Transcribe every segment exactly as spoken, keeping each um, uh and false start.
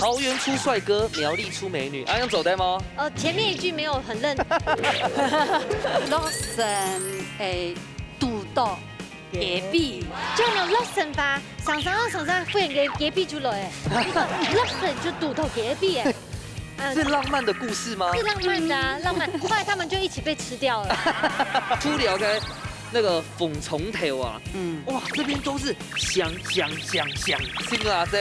桃園出帥哥，苗栗出美女，恁樣做得嗎？呃，前面一句沒有很認。落成，欸，堵到隔壁。就那種落成吧，上上上上，忽然間隔壁就來，欸，落成就堵到隔壁，欸。嗯，是浪漫的故事嗎？是浪漫的啊，浪漫。後來他們就一起被吃掉了。除了該那個鳳松頭啊，嗯。哇，這邊都是香香香香，是啊，這。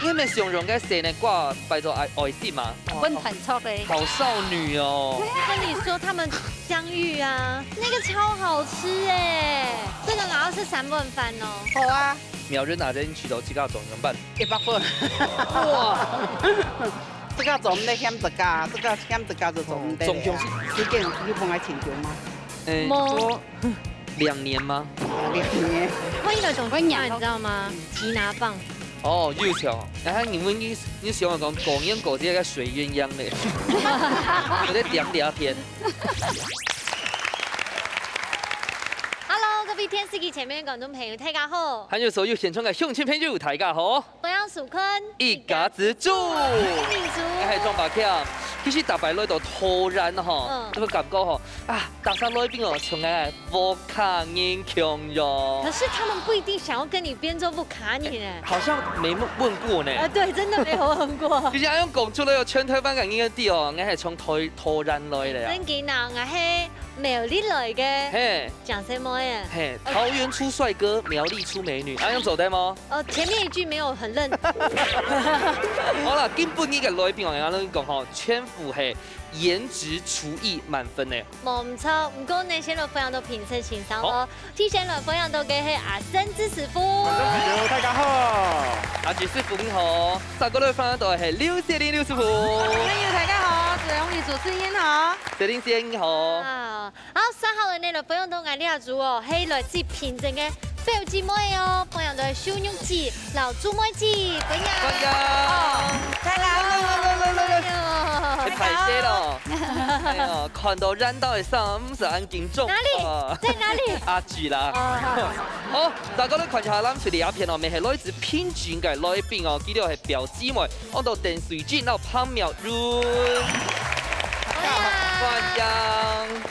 你有沒有想象該生日歌擺做愛，愛心嘛？本團作的。好少女哦。我跟你說，他們相遇啊，那個超好吃欸，這個好像是三碗飯哦。好啊。苗人啊，這你去到自家做仰般？一百分。哇！這個做毋得嫌自家，這個嫌自家就做毋得了啊。哦，總共是時間有分愛請求嗎？欸，無。 兩年嗎？兩年。我一个总是你知道吗？吉拿棒。哦，有巧。然后你们你你想要讲狗年狗节个水鸳鸯嘞，有在点聊天。Hello，各位电视机前面的观众朋友，大家好。还有所有现场的乡亲朋友，大家好。 欢迎收看一家之煮。民族。哎，庄爸強，其實逐擺來到桃園吼，嗯。這個感覺吼，啊，大家來賓哦，像个屋下人共樣。可是他們不一定想要跟你變做屋下人哎。好像沒問，問過呢。呃，對，真的沒有問過。其實恁樣講出來哦，全台灣个人都知哦，𠊎係從桃，桃園來个啊。真的啊，𠊎係苗栗來个。嘿。 講什麼耶？嘿，桃園出帥哥，苗栗出美女，恁樣做得嗎？哦，前面一句沒有很認。好啦，今晡日个來賓，𠊎同你講吼，全部係顏值廚藝滿分呢。無毋著，毋過呢，先來歡迎到評審先生哦。好。首先來歡迎到个係阿生之師傅。觀眾朋友，大家好。阿志師傅你好，再過來歡迎到係劉雪玲劉師傅。朋友大家好，主持人主持人好。雪玲姐你好。啊， 好，接下來呢，來分享到𠊎這組哦，係來自平鎮个表姊妹哦，歡迎到秀玉姊摎朱妹姊，歡迎。歡迎。哦，大家好。哎，歹勢咯。哎喲，看到咱兜个衫，毋使恁緊張。哪裡？啊。在哪裡？阿姊啦。哦，好。好，大家來看一下，咱這裡這片哦，乜係來自平鎮个來賓哦，佢兜係表姊妹，安到鄧水晶摎彭妙雲。歡迎。歡迎。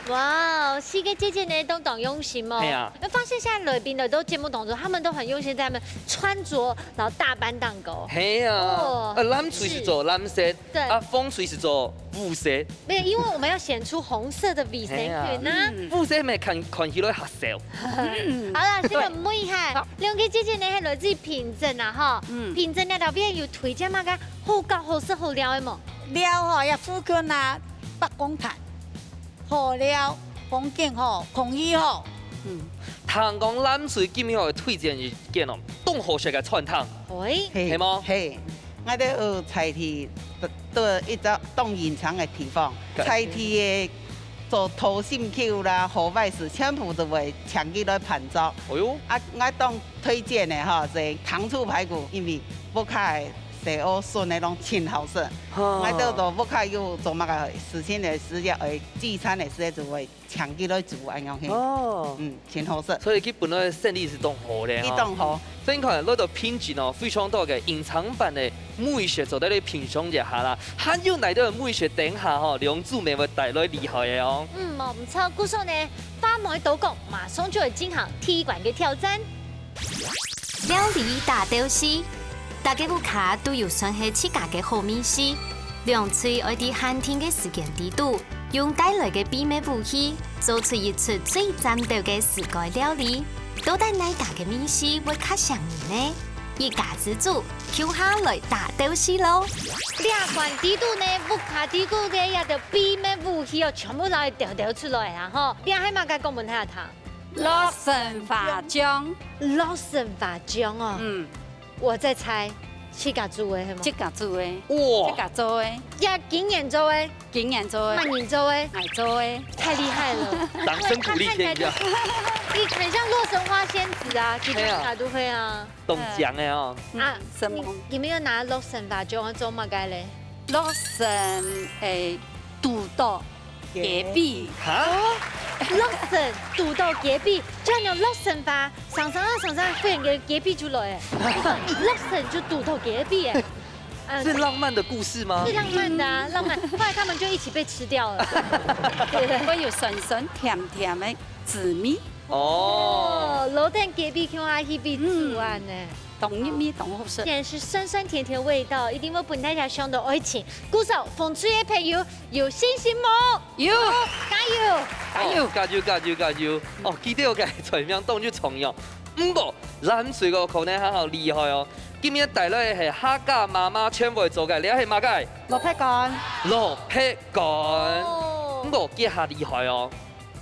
哇，四個姐姐呢，都當用心哦。係啊。會發現現在來賓來到節目當中，他們都很用心在他們穿著，然後打扮當中。係啊，哦，呃，藍隊係著藍色，對。啊，紅隊係著烏色。沒有，因為我們要顯出紅色的V C裙啊。係啊，嗯。烏色乜看，看起來較少。好啦，先來問一下，對。兩個姐姐呢，係來自平鎮啊，吼。嗯。平鎮呢，這片有推薦麼个好搞、好食、好尞个無？尞吼，這附近啊，北港潭。 好尞，風景好，空氣好。嗯。聽講藍隊今晡日愛推薦一間哦，當好食个餐廳。喂。係無？係，𠊎兜有在地，在一隻當隱藏个地方，在地个做溏心臼啦、河北式，全部都會請佢來辦桌。哎喲。啊，𠊎當推薦个吼，係糖醋排骨，因為屋下个 細阿孫个攏盡好食。哦。𠊎兜都屋下有做麼个事情个時節，會聚餐个時節就會請佢來煮恁樣去。哦。嗯，盡好食。所以佢本來生理係當好个吼。佢當好。所以你看，來到平鎮哦，非常多个隱藏版个美食做得來品嚐一下啦。還有哪兜个美食等下吼，兩組乜會帶來厲害个哦。嗯，無毋著，故所呢，話毋多講，馬上就會進行第一關个挑戰。 料理大鬥敘，大家屋下都有算係自家个好味緒，兩隊愛在限定个時間裡肚，用帶來个秘密武器，做出一出最讚鬥个自家料理。到底哪家个味緒會較餳人呢？一家之煮，共下來大鬥敘囉！這關裡肚呢，屋下裡肚个這兜秘密武器哦，全部摎佢兜兜出來啊吼！這係麼个講分大家聽？ 洛神花醬。洛神花醬哦。嗯。我在猜，自家煮个係無？自家煮个。哇。自家做个。呀，今年做个。今年做个。明年做个。𠊎做个。太厲害了。掌聲鼓勵添一下。因為它看起來就，你很像洛神花仙子啊，其實哎呀。自家都會啊。當靚个哦。啊，嗯，什麼？你，你們有拿洛神花醬做麼个嘞？洛神，誒，堵到 隔壁。哈？哦，洛神堵到隔壁，就像那種洛神花，上上啊上上，忽然間隔壁就來欸，洛神就堵到隔壁欸。嗯，是浪漫的故事吗？是浪漫的啊，浪漫。后来他们就一起被吃掉了。对，会有酸酸甜甜的滋味。哦，哦，落等雞髀共下去比煮飯呢。嗯，當入味，當好食。既然是酸酸甜甜的味道，一定會分大家想到愛情。故所，紅隊的朋友有信心無？有。加油！加油！哦，加油，加油，加油！哦，記得个菜名當有創意哦。毋過，藍隊个可能還好厲害哦。今日帶來个係客家媽媽全會做个，這係麼个？蘿蔔乾。蘿蔔乾。哦。毋過，這下厲害哦。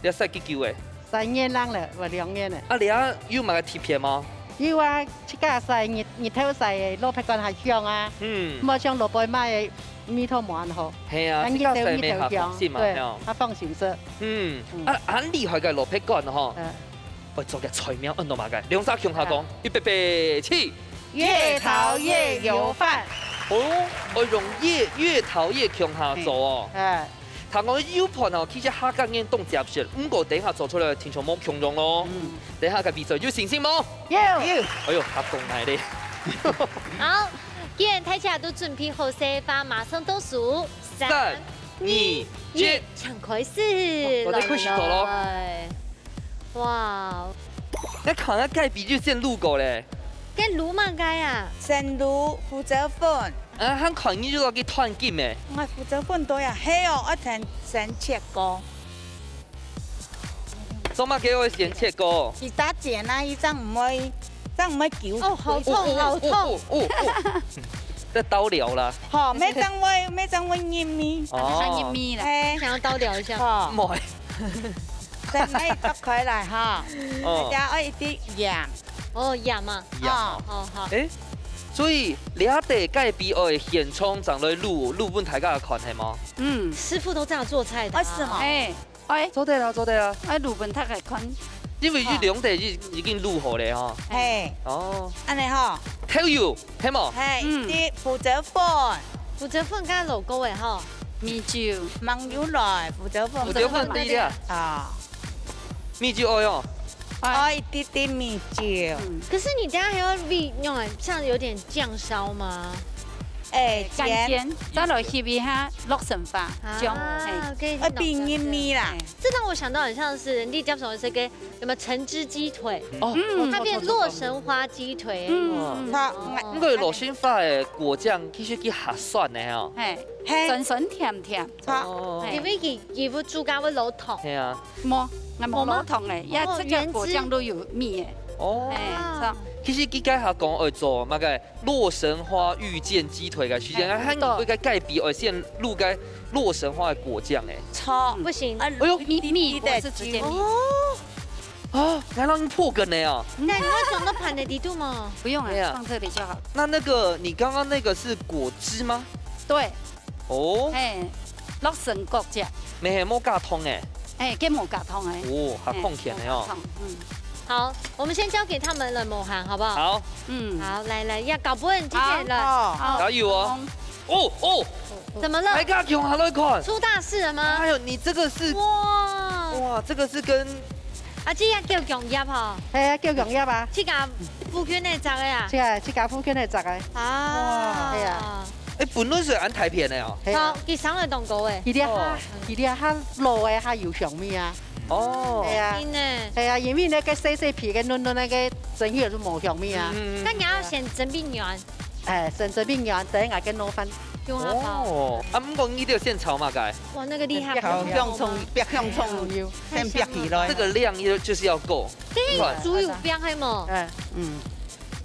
這曬幾久誒？三年零了，毋，兩年了。啊，這有麼个特別嗎？有啊，自家曬，日，日頭曬个蘿蔔乾較香啊。嗯。無像外背買个味道無恁好。係啊，咱日頭，自家曬乜較放心嘛，日頭香，對，係哦。較放心食。嗯，嗯。啊，恁厲害个蘿蔔乾吼。嗯。 愛做个菜名安到麼个？兩儕共下講，啊。預備，起！越陶越油飯。哦，愛用越，越陶越共下做哦。嘿，哎。聽講油飯哦，其實客家人當接受，毋過等下做出來，聽說無共樣咯。嗯。等下个比賽有信心無？有。有。哎喲，客家人來咧。好，既然大家都準備好勢，馬上倒數，三、三、二、二、一，一。請開始。哦，我在開始做咯。來，來，來。 哇，𠊎看𠊎隔壁就先滷過咧。該滷麼个啊？先滷胡椒粉。啊，還看你就落去斷筋誒。𠊎胡椒粉多呀，係哦，愛先，先切過。做麼个愛先切過？佢打剪啊，佢正毋會，正毋會久。哦，好痛，哦，哦，好痛。哦，哦，哦，哦。這刀療啦。好，乜正會，乜正會入味。哦。還入味啦。係。想要刀療一下。好。毋會。 先愛剁開來哈，哦。大家愛一滴鹽。哦，鹽啊。鹽啊。哦，好。誒，所以這下隔壁愛現場正來滷，滷分大家看，係無？嗯。師傅都這樣做菜的啊。哦，是嗎？哎，哎。做得啦，做得啦。哎，滷分大家看。因為這兩塊已，已經滷好了哈。嘿。哦。恁樣哈。豆油，係無？嘿，嗯。一滴胡椒粉。胡椒粉加老高的哈。米酒。網友來，胡椒粉。胡椒粉滴滴啊。啊。 米酒愛哦。哎。愛一滴滴米酒。嗯。可是你等下還要煨，用來像有點醬燒嗎？哎，乾煎，煎。再來熻一下洛神花，啊，醬，哎。可以弄成這樣。愛煸一煸啦。哎。這讓我想到很像是你接手的這個，有沒有橙汁雞腿？哦。嗯。它變洛神花雞腿。嗯。哦。好，哦。毋過洛神花个果醬其實幾合算个哦。嘿，嘿。酸酸甜甜。 好。哦。因為佢，佢會煮到會老糖。係啊。無，𠊎無老糖誒，無嗎？也這個果醬都有味誒。哦。哎，哇。是啊。其實佢該下講愛做麼个洛神花遇見雞腿个時間，哎，還有該隔壁愛先滷該洛神花个果醬誒。錯，不行。啊，哎喲。蜜，蜜，我是直接蜜。哦。 啊，還讓你破梗了哦。那你要裝到盤的底肚嗎？不用了，對啊。放這裡就好。那那個，你剛剛那個是果汁嗎？對。哦。嘿，洛神果汁。沒，無加糖誒。哎，該無加糖誒。哦，還放甜的哦。哎，無加糖，嗯。好，我們先交給他們了，某涵，好不好？好。嗯。好，來，來，要搞不穩，今天了。好，好。加油哦。 哦，哦，怎麼了？大家共下來看。出大事了嗎？哎喲，你這個是，哇。哇，這個是跟，啊，這也叫薑葉吼。係啊，叫薑葉啊。自家附近个摘个啊。係啊，自家附近个摘个。啊。哇。係啊。哎，本來係恁大片个哦。係啊。好，佢生了當高誒。佢這下，哦。佢這下老个下有香味啊。哦。係啊。真的。係啊，因為那個細細皮个、嫩嫩那個，真个就無香味啊。嗯，嗯，嗯。那你要先蒸冰軟。 哎，先蒸冰軟，等下跟糯飯。用它包。哦，啊，毋過你得先炒麼个？哇，那個厲害。煏香蔥，煏香蔥，先煏起來。這個量就，就是要夠。這個豬油煏係無？哎，嗯。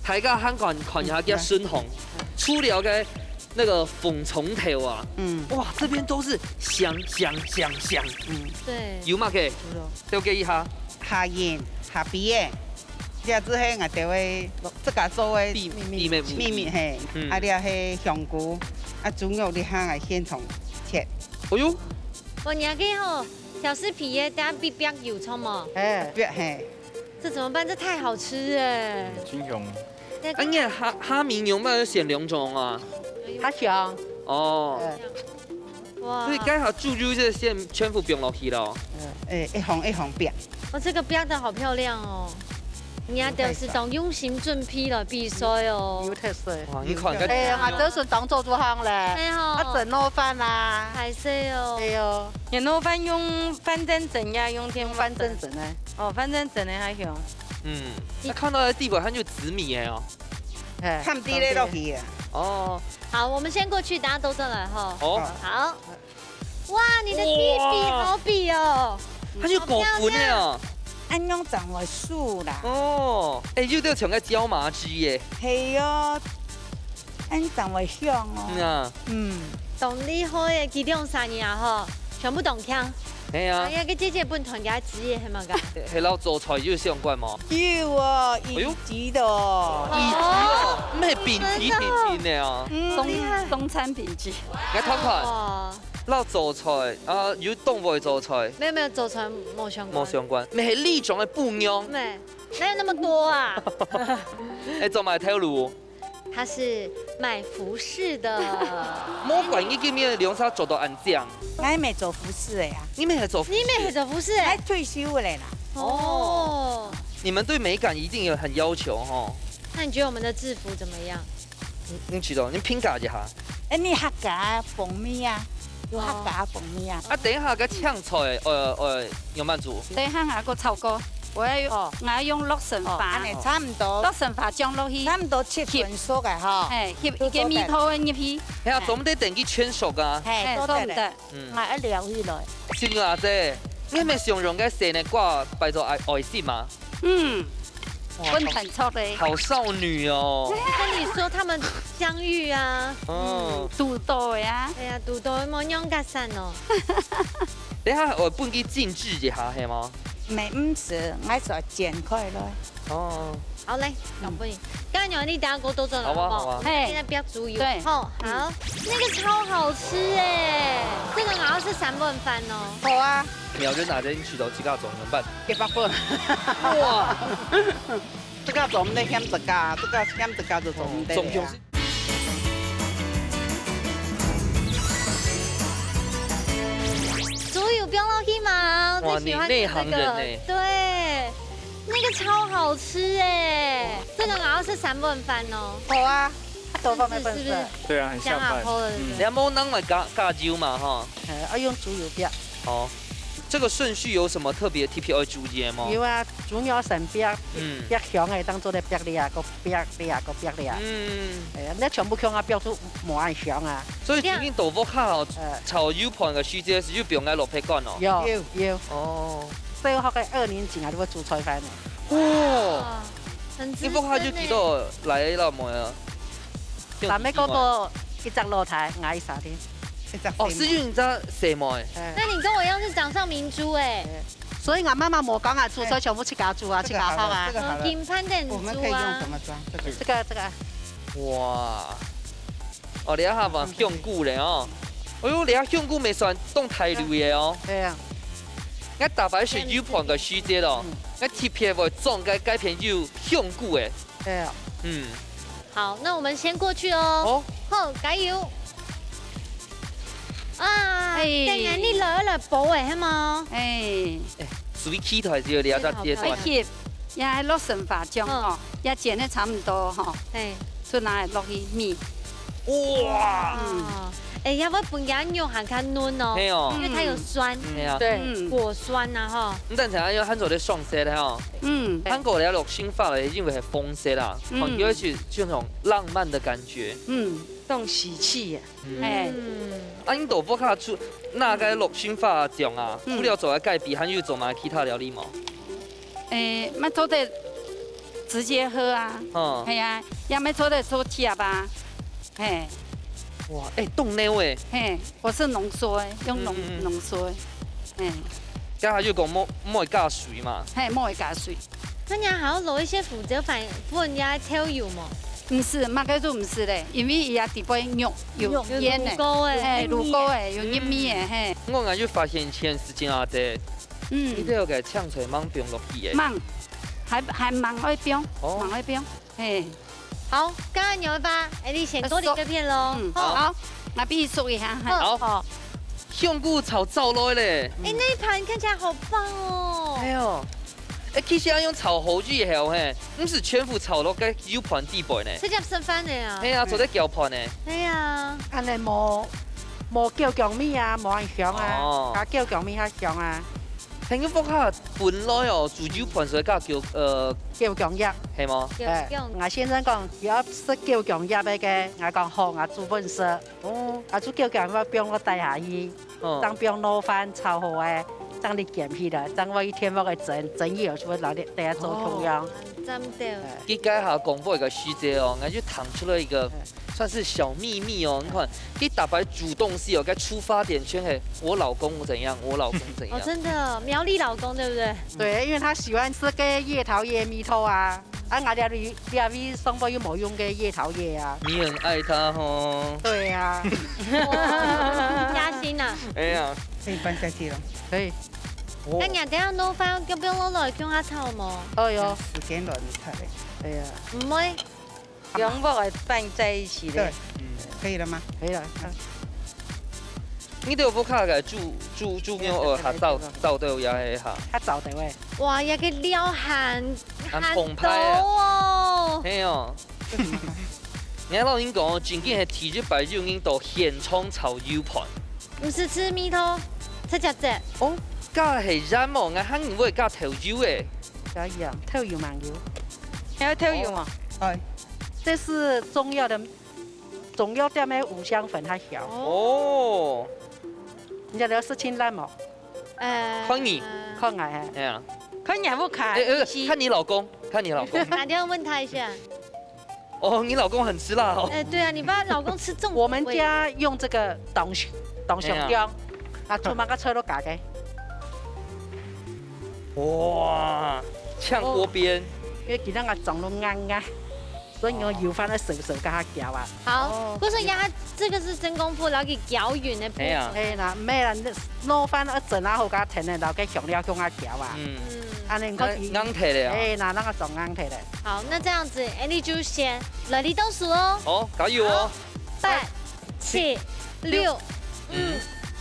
大家看看，看一下，佢个筍紅，除了該那個紅蔥頭啊，嗯。哇，這邊都是香香香香。嗯。對。有嘛可以？有咯。了解一下。下鹽，下邊个。 這就係𠊎兜个自家做个秘，秘密。秘密，嘿。嗯。啊，這係香菇，啊，豬肉這下𠊎現場切。哎喲。我拿个吼，小酥皮个，等下必必有蔥哦。哎。必，嘿。這怎麼辦？這太好吃哎。真香。那個啊，你看蝦，蝦米用麼个選兩種啊？較香。哦。哎。 哇。所以該下豬油這先全部放落去咯。嗯，哎，一行一行煏。哦，這個煏得好漂亮哦。人家都係當用心準備來比賽哦。有特色。哇，你看个哎呀，我這順當做做行咧，哎吼啊，整糯飯啊，還係哦。哎喲，你糯飯用番梔蒸呀，用電飯蒸？用番梔蒸的。哦，番梔蒸的較香。嗯，那看到的地方它就紫米哎哦。哎，看地雷落去啊。哦，好，我們先過去，大家都上來哈。哦，好。哇，你的第一筆哇好筆哦。它就狗粉的哦。恁樣正會熟啦。哦，哎，又在像个椒麻雞耶。係喲，恁正會香哦。嗯啊。嗯。當厲害耶，佢兩儕人啊吼，全部當強。哎呀。哎呀，个姐姐本團結之一，係嘛个？係摎做菜有相關無？有哦，哎喲一級的哦。一級哦，毋係丙級，丙級的哦。嗯，中，厲害。中餐丙級。來看看，哦。摎做菜啊，有當會做菜。沒有沒有，做菜無相關。無相關，毋係里長个餔娘。沒，哪有那麼多啊？哎，做麼个頭路？ 他是賣服飾的。莫怪你今日兩儕著到恁靚。𠊎毋係做服飾个啊。你毋係做服飾？你毋係做服飾个？𠊎退休个啦。哦。你們對美感一定有很要求吼。那你覺得我們的制服怎麼樣？你，你知道，你評價一下。哎，你客家風味啊，有客家風味啊。啊，等一下个青菜，呃，呃，仰般做？等一下𠊎還炒過，𠊎愛用，哦。𠊎愛用洛神花。哦，恁樣差毋多。洛神花醬落去。差毋多七分熟个吼。嘿，翕一个味道入去。哎呀，做毋得等佢全熟啊。嘿，嘿，做毋得。做毋得。嗯。𠊎愛撈起來。心如阿姊，你係毋係想用个細个瓜擺做愛，愛心嗎？嗯，哇，分很臭的。好少女哦。跟你說，他們相遇啊，哦。嗯，堵到的啊。哎呀，堵到無樣个散哦。等一下，𠊎分佢靜置一下，係嗎？毋係，毋使，𠊎就剪開來。哦。好，來，交分你。剛才你等下給我多做了，好不好？好啊，好啊。嘿。現在不要煮油。對。吼，好。嗯。那個超好吃欸，這個好像是三碗飯哦。好啊。苗就拿著你去到自家做，怎麼辦？一百分。哇！這個做毋得嫌自家，這個嫌自家就做毋得啊。哦，總共是 豬油放落去嘛，哇，最喜歡吃這個。你內行人欸。對，那個超好吃欸，這個好像是三碗飯哦。好啊，多放一份是不是？是不是？對啊，很下飯。香啊，好了，嗯。對不對？你無人來加，加油嘛，哈？哎，要用豬油煸。好，這個順序有什麼特別T P O注意的嗎？有啊， 豬肉先煸，嗯。煸香个，當做咧煸了，過煸了，過煸了。嗯。哎呀，你全部共下煸出無恁香啊。所以最近到屋下哦，呃。炒油飯个時節係有放該蘿蔔乾哦。有，有，有。哦。小學个二年級啊，就會煮菜飯了。哦。哇，很資深欸。你屋下就幾多來了沒有？咱們哥哥一隻老弟，𠊎一儕的。一隻細妹。哦，係有一隻細妹。哎。那你跟我一樣是掌上明珠欸。哎。 所以𠊎媽媽無講啊，煮菜全部自家煮啊，哎，自家學啊。這個好了，這個好了。哦，金盤等煮啊。我們可以用什麼裝？這個。這個，這個。哇。哦，這下放香菇咧哦。哎喲，這下香菇乜算當大類个哦。對啊。𠊎大概係油飯个時節咯，嗯。𠊎特別會裝該，該片有香菇个。對啊。嗯。 好，那我們先過去哦。好。好，加油。啊，哎。等下你來，來包欸，係無？哎。哎，最期待就係這隻階段。哎，翕，也係洛神花醬吼，嗯。也煎得差毋多吼，哎。就拿來落去煨。哇！嗯。哎，也會分佢肉還較嫩哦，係哦。因為它有酸，嗯。係啊。對。嗯。果酸啊，吼。你等下要หั่做得上色了吼。嗯。韓國个洛神花咧，因為係紅色啦，嗯。看起來係，就那種浪漫的感覺。 嗯。當喜氣啊。嗯。哎。嗯。啊，你到屋下煮，拿該洛神花醬啊，嗯。除了做該雞髀，還有做麼其他料理無？哎，乜做得直接喝啊。哦。係啊，也乜做得做汁啊。嘿。哇，哎，當濃欸。嘿，我是濃縮欸，用濃，嗯，嗯，嗯。濃縮欸。嘿。剛才有講莫，莫加水嘛。嘿，莫加水。 那你還要落一些胡椒粉，粉呀、豆油無？毋使，麼个都毋使咧，因為佢也底背肉有，有醃咧。有滷過欸。嘿，滷過欸，有入味欸，嗯。嘿。𠊎也有發現一件事情啊，對。嗯。你這個青菜吂放落去欸。吂，還，還吂愛放，哦。吂愛放，嘿。好，該牛肉吧，哎，你先過你這片咯。嗯，好。好，𠊎分你熟一下，嘿。好。好。香菇炒燥落咧。哎，那一盤看起來好棒哦。哎喲。誒，其實愛用炒好以後嘿，毋使全部炒落該油盤底背呢。直接食飯个啊。係啊，做得攪盤呢。係啊。恁呢無，無攪薑米啊，無恁香啊，哦。加攪薑米較香啊。聽講屋下本來哦，煮油盤係加攪，呃，攪薑葉。係無？誒，攪薑。𠊎先生講，若食攪薑葉个，𠊎講好，𠊎煮分你食。哦。啊，煮攪薑葉放落底下去。 哦。正放落飯炒好个，正你撿起來，正愛去添鑊个蒸，蒸以後就會拿來等下做共樣。哦，正對。哎。佢該下講話个時節哦，𠊎就聽出了一個，哎。算是小祕密哦。你看，佢逐擺煮東西哦，該出發點全係我老公怎樣，我老公怎樣。哦，真的哦，苗栗老公對不對？對，因為他喜歡吃个葉桃葉蜜桃啊。 啊，𠊎這位，這位上背又無用个葉桃葉啊。你很愛他吼。對啊。哇，加薪啊。哎呀。可以拌下去了。可以。哦。該你等下弄飯，要不要落來共下炒無？哎喲。時間來毋出來。哎呀。毋會。兩鑊个拌在一起的。對，嗯。可以了嗎？可以了。嗯。你兜屋下个煮，煮，煮肉哦，較燥，燥到也係哈。較燥的喂。哇，這个料很 還澎湃啊。很多哦。係哦。𠊎摎你講哦，正經係第一擺有人到現場炒油盤。毋使試味道，直接食。哦，該係鹽哦，𠊎還以為加豆油誒。加鹽，豆油蠻油。還要豆油啊？哦。哎。這是中藥的，中藥店的五香粉，它小。哦。哦。你這个事情爛無？ 呃，看你。看𠊎啊。哎呀。看你還不看？哎，哎，是。看你老公，看你老公。打電話問他一下。哦，你老公很吃辣哦。哎，對啊，你把老公吃中毒。我們家用這個當香，當香料，哎呀。啊，做麼个菜都加个。哇，像鍋邊。哦，因為今天啊，長到硬硬。 所以你用油飯來熟熟，共下攪啊。好，哦。故所呀，這個是真功夫，然後給攪勻的步驟。哎呀。哎啦，毋係啦，你滷飯愛蒸啊好，共下添咧，然後該香料共下攪啊。嗯。嗯。恁呢你看佢，硬，硬忒了啊。哎，那，那個種硬忒了。好，那這樣子，Andy就先來，你倒數哦。好，加油哦。好，八、七、六、五、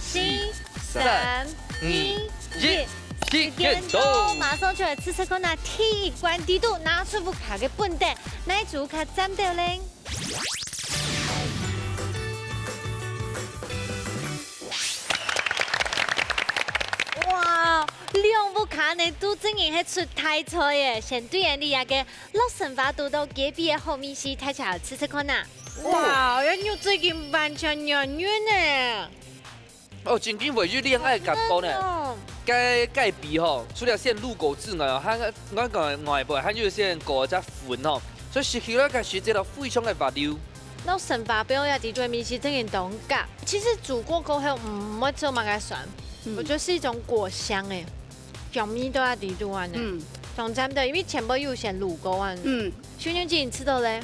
四、三、二、一，時間到，馬上就來試試看啊！第一關底肚拿出屋下个本底，哪一組較佔到咧？哇，兩屋下呢都真經係出大菜耶！先對𠊎俚這个落生花堵到雞髀个好味緒，大家試試看啊！哇，這肉最近完全軟軟呢！ 哦，真經會有戀愛感覺呢。哦。該雞髀吼，除了先滷過之外哦，還，還，還，還有先過一隻粉吼，所以食起來个時節都非常个滑溜。摎生花標也的確味緒真經當合。其實煮過過後，毋會做麼个酸，嗯。我覺得是一種果香欸，香味都在裡肚啊呢。嗯。當讚的，因為全部有先滷過啊呢。嗯。秀娘姐，你食著咧？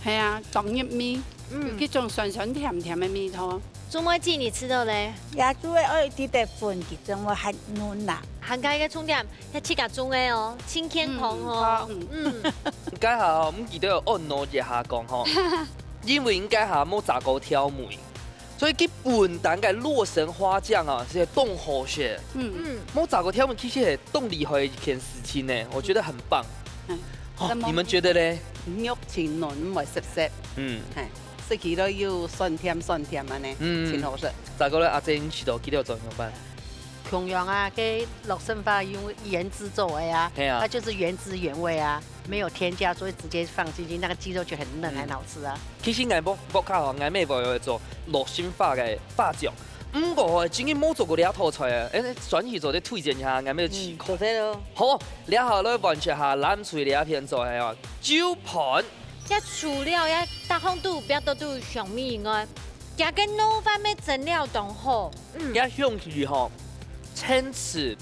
係啊，當入味，嗯。有這種酸酸甜甜个味道。 朱妹姐，你食著咧？這就係愛一滴滴粉，佢正會較嫩啊。還加一個重點，係自家種个哦，盡健康哦。嗯，嗯。嗯。該下哦，毋記得有按捺一下講吼，因為𠊎該下無炸過調味，所以佢本旦个洛神花醬啊，係當好食。嗯。嗯。無炸過調味，其實係當厲害个一件事情呢，我覺得很棒。嗯。哦，那麼你們覺得咧？肉清嫩，毋會澀澀。嗯。嘿。 食起來又酸甜酸甜恁呢，嗯。真好食。再過來，阿姐，你試著佢兜做樣般？共樣啊，該洛神花用鹽漬做个啊，係啊。它就是原汁原味啊，沒有添加，所以直接放進去，那個雞肉就很嫩，嗯。很好吃啊。其實𠊎屋，屋下吼，𠊎姆會做洛神花个花醬，毋過吼，真經無做過這道菜啊。誒，轉去做得推薦一下，𠊎姆試看。嗯，做得哦。好，這下來完成下藍隊這片做个啊，酒盤。 這除了這逐項都有，別个都有香味以外，佢个滷飯乜真了當好。嗯。這香氣吼，層次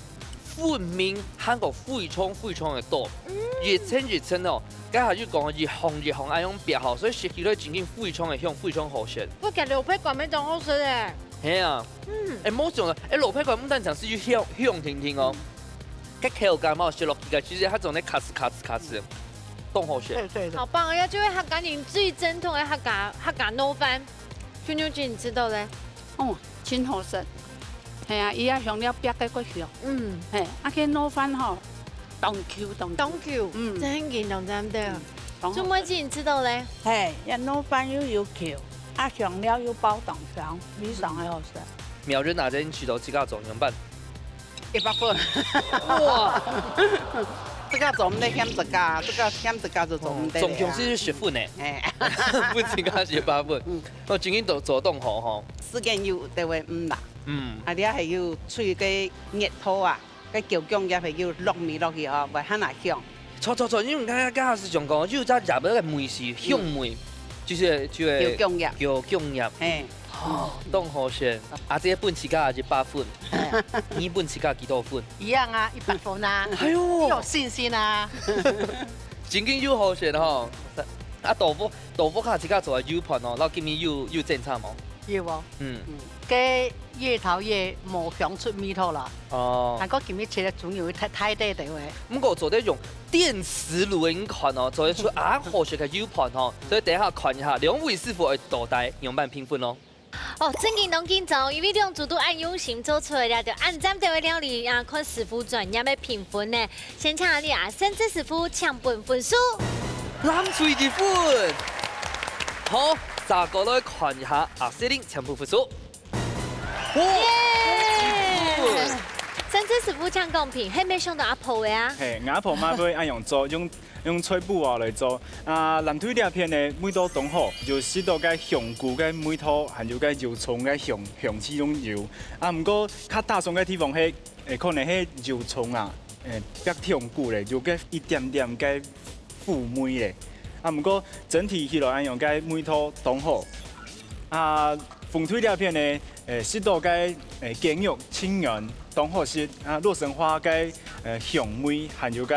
分明，還過非常非常个多。嗯。一層一層哦，該下就講一項一項恁樣煏吼，所以食起來真經非常个香，非常好食。不過蘿蔔乾乜當好食誒。係啊。嗯。誒，無錯啊，誒，蘿蔔乾毋單淨係有香，香甜甜哦。嗯。 該口感嘛，食落去个，其實它種个卡斯卡斯卡斯，當好食。對，對，對。好棒啊！這就係客家人最正統个客家，客家滷飯。秀娘姐，你食著咧？哦，真好食。係啊，佢个香料煏个過香。嗯。嘿，啊，該滷飯吼，當Q，當Q。當Q，嗯。真緊張，真的。嗯，當好食。朱妹子，你知道咧？嘿，這滷飯又有Q，啊，香料又爆當香，非常的好食。苗人阿姐，你試著自家做仰般？一百分。哇！自家做毋得嫌自家，自家嫌自家就做毋得了啊。哦，總共係十分呢。哎。分自家係一百分。嗯。哦，真經做，做當好吼。時間又得會毋啦。嗯。啊，你還有吹个熱湯啊。 該九芎葉係有落米落去吼，會還較香。著著著，因為𠊎剛剛係想講，有隻葉个味緒，香味，嗯。就係，就係九芎葉。九芎葉。嘿。哦，當好食。阿姐分自家一百分，嘿。你分自家幾多分？一樣啊，一百分啊。哎喲。有信心啊。真經有好食吼。啊，豆腐，豆腐下自家做个油飯哦，然後今日有，有爭差無？有哦。嗯。嗯。 該越炒越無香出味道啦。哦。還過今日切个豬肉太，太大條了。毋過做得用電磁爐个，你看哦，做得出恁好食个油飯吼。所以等一下看一下，兩位師傅愛到底仰般評分哦。哦，真緊當緊張，因為兩組都恁用心做出來了，就恁讚个料理啊，看師傅專業个評分呢。先請你啊，盛智師傅請分分數。藍隊一分。好，再過來看一下阿雪玲請分分數。 耶！甚至師傅請講評，係無想到阿婆个啊。嘿，𠊎阿婆嘛會恁樣做，用，用菜脯啊來做。啊，藍隊這片呢，味道當好，有食到該香菇个味道，還有該油蔥个香，香氣攏有。啊，毋過較打爽个地方係，誒，可能係油蔥啊，誒，較香菇咧，有該一點點个 苦味咧。啊，毋過整體起來恁樣个味道當好。啊，紅隊這片呢，誒，食到个，誒，雞肉盡軟，當好食。啊，洛神花个，誒，香味，還有个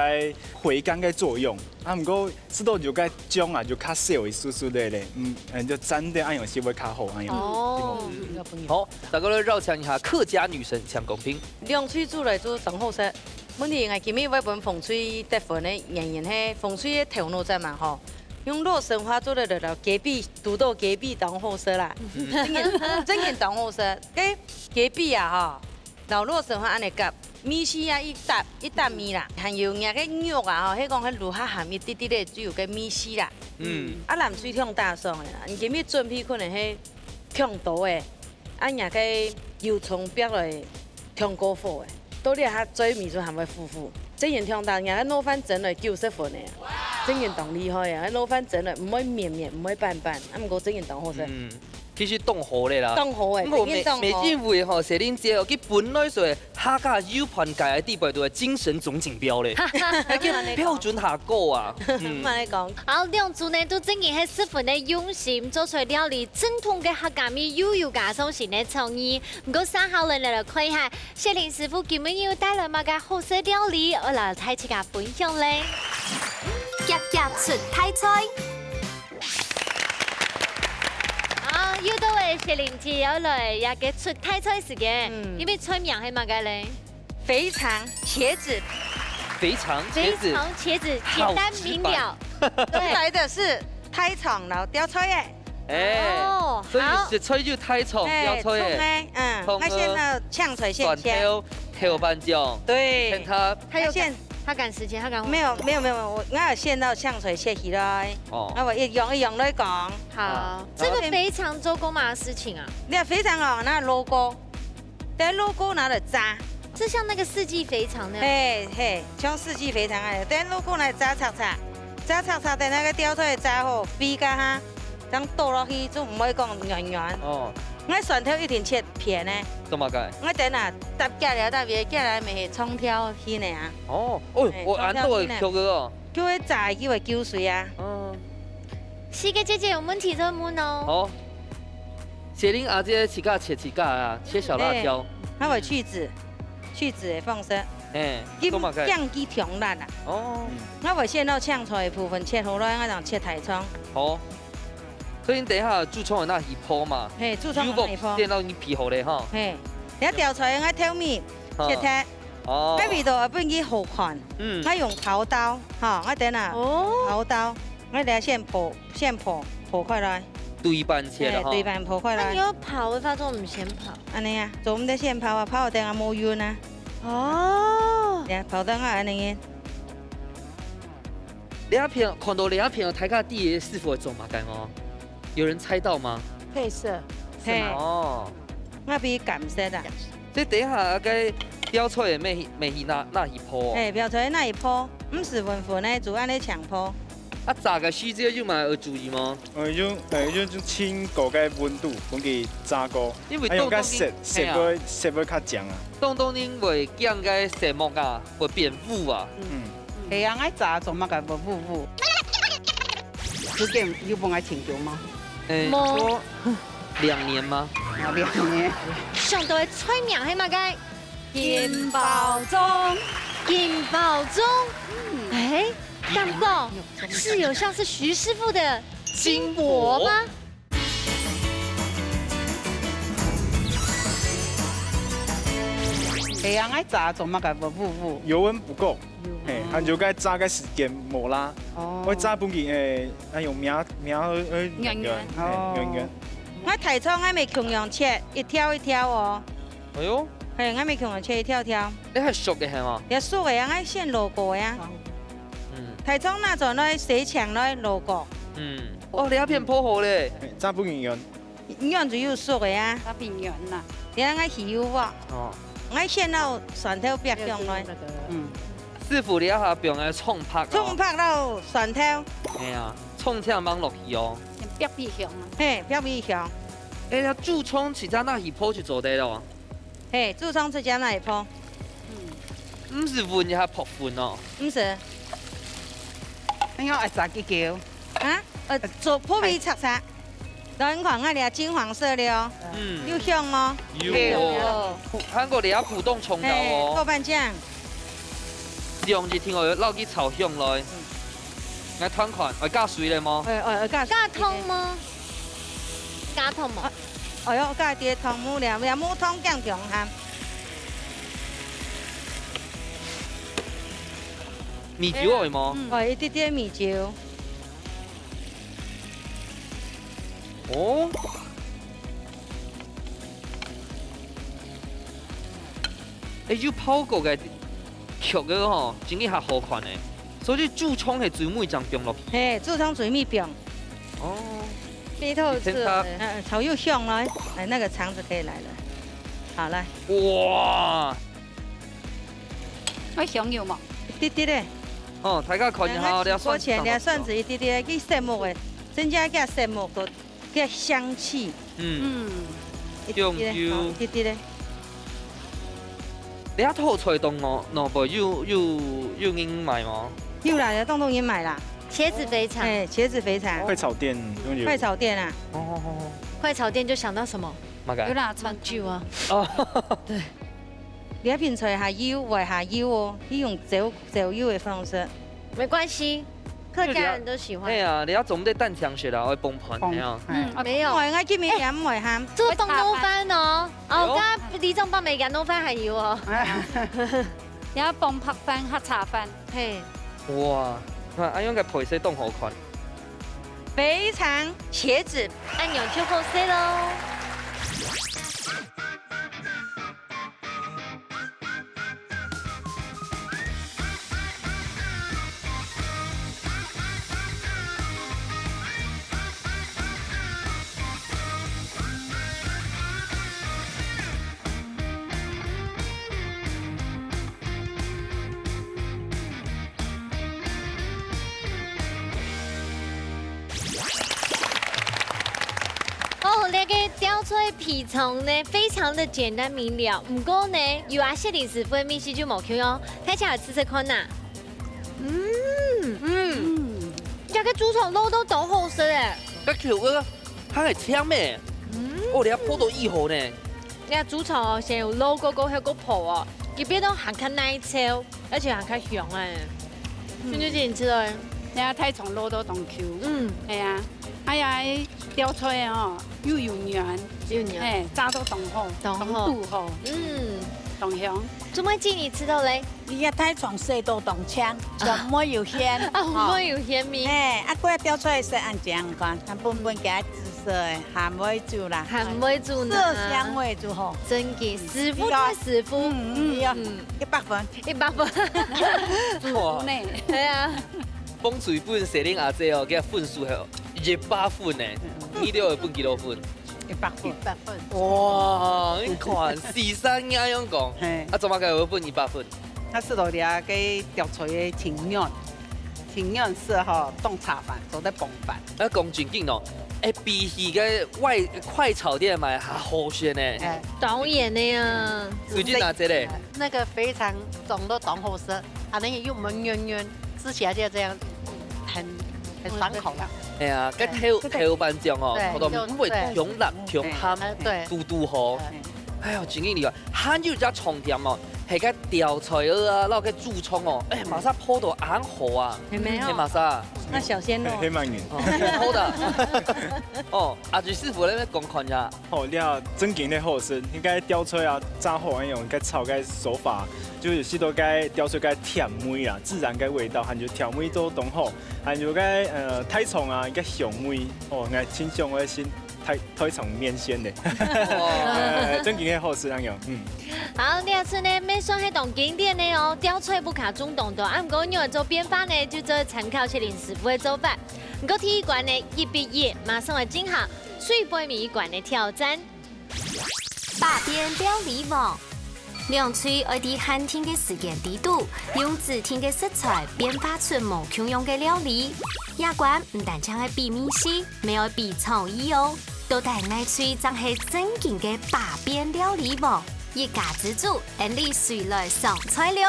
回甘个作用。啊，毋過食到有个醬啊，就較少一絲絲个咧。嗯，嗯，就真个恁樣食會較好，恁樣。哦。嗯。好，大家來邀請一下客家女神搶公平。兩隊煮來煮當好食。 問題𠊎今日會分紅隊得分个原因係，紅隊个頭腦真蠻好，用洛神花做得摎雞髀，堵到雞髀當好食啦。真个，真个當好食。該雞髀啊吼，摎洛神花恁樣夾，味緒啊一搭，一搭味啦。還有若个肉啊吼，係講係滷較鹹一滴滴个，就有个味緒啦。嗯。啊，藍隊忒打爽个啦，你今日準備可能係忒多个，啊，若个油蔥煏來 忒過火个，到這下最尾就還會苦苦。真个忒大，人家滷飯蒸來九十分个，真个當厲害啊！滷飯蒸來毋會綿綿，毋會粄粄，啊，毋過真个當好食。嗯，其實當好咧啦。當好欸，毋過每，真个當好。每一位吼，雪玲姐哦，佢本來就係客家油飯界个地位都係精神總錦標咧，還叫標準下高啊。嗯。慢慢講。好，兩組呢都真个係十分个用心，做出來料理，正統个客家味，又有加上新个創意。 毋過，接下來來看一下，雪玲師傅今晡日有帶來麼个好食料理，愛來同大家分享咧？遽遽出大菜。啊，又到了雪玲姐愛來這个出大菜時間，嗯。因為菜名係麼个咧？肥腸茄子。肥腸茄子。肥腸茄子，簡單明了。好直白。對。出來的是大腸摎吊菜欸。 哎，哦，所以好。食菜就大腸，哎，吊菜个。蔥个，嗯，蔥个，那先到香菜先切。蒜頭，豆瓣醬，對。先它，他有趕，先，他趕時間，他趕。沒有，沒有，沒有，我，我有先到香菜切起來。哦。那我一樣一樣來講。好，啊。這個肥腸做過麼个事情啊？你看肥腸哦，拿來滷過，等滷過拿來炸。是像那個四季肥腸那樣？嘿，嘿，像四季肥腸啊，等滷過拿來炸炒炒。 炸炒炒，等該个吊菜炸好，飛加下，正倒落去，就毋會講軟軟。哦。𠊎蒜頭一定切片呢。做麼个？𠊎等下，搭夾了，搭別夾了，咪係長條形个啊。哦，哦，哎，我恁多个長條形个。球个哦。就會炸，就會吸水啊。嗯。四个姐姐有問題就問哦。好。雪玲阿姐自家切自家啊，切小辣椒。哎，還有去籽，去籽个方式。哎，佢做麼个？醬佢強辣啊。哦。 𠊎會先摎青菜个部分切好來，𠊎正切大腸。好。所以你等一下豬腸个那一泡嘛，嘿，豬腸个那一泡。油鑊先摎你皮好咧哈。嘿，你吊菜𠊎頭尾切忒，哦。該味道會分佢好看。嗯。𠊎用刨刀，哈，𠊎等下，哦。刨刀，𠊎等下先破，先破，破開來。對半切了哈。嘿，對半破開來。那你要刨的話，怎麼先刨？恁呢啊，做毋得先刨啊，刨等下無韌啊。哦。對啊，刨等下恁呢。這片，看到這片，大家知師傅會做麼个無？有人猜到嗎？配色，嘿，哦，我比感色啊。所以等一下該標出來个乜係乜係哪哪一鋪哦？嘿，標出來哪一鋪？毋係粉粉个，就安尼強鋪。啊，炸个時節有麼个愛注意嗎？呃，用呃用用清高个溫度，分佢炸過，因為還有个當當色色嘿啊會色會較靚啊。當當因為驚該色目啊，會變烏啊。嗯，係啊，愛炸做麼个會烏烏？時間有幫𠊎請教嗎？誒，無說兩年嗎？啊，兩年。上到个菜名係麼个？金包粽。金包粽。哎，蛋糕是有像是徐師傅的金箔嗎？係啊，愛炸做麼个會烏烏？油溫不夠，嘿，還有該炸个時間無啦，哦會炸分佢誒，那種苗苗呃軟軟嘿軟軟。𠊎大腸𠊎乜共樣切一條一條哦，哎喲，嘿，𠊎乜共樣切一條條，你還熟个係嗎？也熟个啊，𠊎先滷過个啊。嗯大腸拿轉來洗淨來滷過，嗯，哦，你那片鋪好咧。嘿，炸分佢軟。軟就有熟个啊，那邊軟啦。你看𠊎起油鑊，哦，𠊎先摎蒜頭煏上來，嗯，師傅你那下放个蔥白哦。蔥白摎蒜頭，哎呀，蔥青芒落去哦。先煏煏香啊。嘿，煏煏香，哎呀，豬腸自家拿去烰就做得了。嘿，豬腸自家拿去烰，毋係搵一下薄粉哦。毋係你看愛炸幾久？啊？呃，做破皮擦擦，來你看𠊎這金黃色了哦，嗯，有香無？有哦。還過你那普通蔥頭嘿，豆哦。瓣醬，兩隻聽我落去炒香來。來看看，愛加水了無？哎哎，加加糖嗎？加糖無？哎喲，加啲糖無了，也無糖更強鹹。米酒愛無？哦，一滴滴米酒，哦。哎，有烰過个，熟个吼，真个較好看呢。所以豬腸係最尾正放落去。嘿，豬腸最尾放，哦，鼻头你先擦吃。嗯，炒又香了，哎，那個腸子可以來了，好來，哇！愛香油無？一滴滴个。哦，大家看一下哦，這蒜過前這蒜子一滴滴，佢色目个，增加加色目个，个香氣，嗯，嗯，一滴滴个，香油好一滴滴个。你這套菜當外外背有有有人買無？有啦，有當多人買啦，茄子肥腸，哎，茄子肥腸，快炒店用油。快炒店啊，哦，快炒店就想到什麼？麼个？有啦，川劇啊。哦，這片菜下油，會下油哦，佢用走走油个方式。沒關係，客家人都喜歡。哎呀，你要總得蛋強血啦，愛崩盤，崩哎呀。嗯，沒有，我𠊎今日也毋會鹹，做凍肉飯哦。哦，哎呦剛剛里長伯每個弄飯還有哦。也崩白飯、黑茶飯。嘿，哇，看，哎，應該配色當好看。非常茄子，按鈕就好勢咯。哦，這個吊菜皮腸呢，非常的簡單明了。毋過呢，有阿雪玲師傅个味緒就無共樣哦。大家來試試看吶。嗯嗯，這個豬腸滷到當好勢誒。該口味還係甜咩？嗯，哦，你還烰到以後呢？這豬腸哦，先有滷過過後過烰哦，佢變到還較耐炒，而且還較香誒。真正真正吃哦。人家大腸滷到當Q。嗯，係啊，哎呀，吊菜哦，又有軟，有軟哎，炸到當好，當好當堵好，嗯，當香。做麼个你知道嘞？你个大腸色到當青，全部有鮮，啊，吼我有鮮味。哎，啊，過吊菜色恁靚，看，看本本加紫色的，鹹味煮啦，鹹味煮呢？色香味煮吼。真个，師傅大師傅。嗯嗯，要嗯，一百分。一百分。哇，呢，對啊。風吹分雪玲阿姊哦，佢个分數係一百分呢。你兜會分幾多分？一百分。一百分。哇，你看，四三樣樣講，嘿。啊，做麼个會分一百分？啊，食到這个吊菜个清軟，清軟食吼，當茶飯，做得傍飯。啊，講正經哦，會比起个外，快炒店買較好食呢。哎。當然个呀。最近哪隻咧？那個肥腸粽都當好食，啊，那個又軟軟軟，吃起來就這樣，很，很爽口啦。哎呀，該豆，哎，這個，豆瓣醬哦，對，可能因為就，對，香辣、香鹹，哎，對。堵堵好。哎。哎喲，真个厲害！還有一隻重點哦，係該吊菜啊，摎該豬腸哦，哎，麼儕泡到恁好啊？有沒有？係麼儕？那小鮮肉。黑，黑曼影。哦，好的。哦，阿志師傅，你講看一下。 哦，這正經个好食，應該吊菜啊，炸好恁樣，該炒个手法，就係食到該吊菜个甜味啊，自然个味道，還有調味做當好，還有該，呃，大腸啊，該香味，哦，𠊎盡想愛食大，大腸麵線呢。哇。呃，正經个好食恁樣，嗯。好，這出呢，乜算係當經典个哦，吊菜毋可中當多，啊，毋過你愛做變化呢，就做參考雪玲師傅个做法。毋過第一關呢，一比一，馬上來進行。 最背尾一關个挑戰。百變料理王。兩隊愛在限定个時間裡肚，用指定个食材變化出無共樣个料理。這關毋單淨係比味緒，乜愛比創意哦。到底哪隊正係正經个百變料理王？一家之煮，𫣆俚隨來上菜了。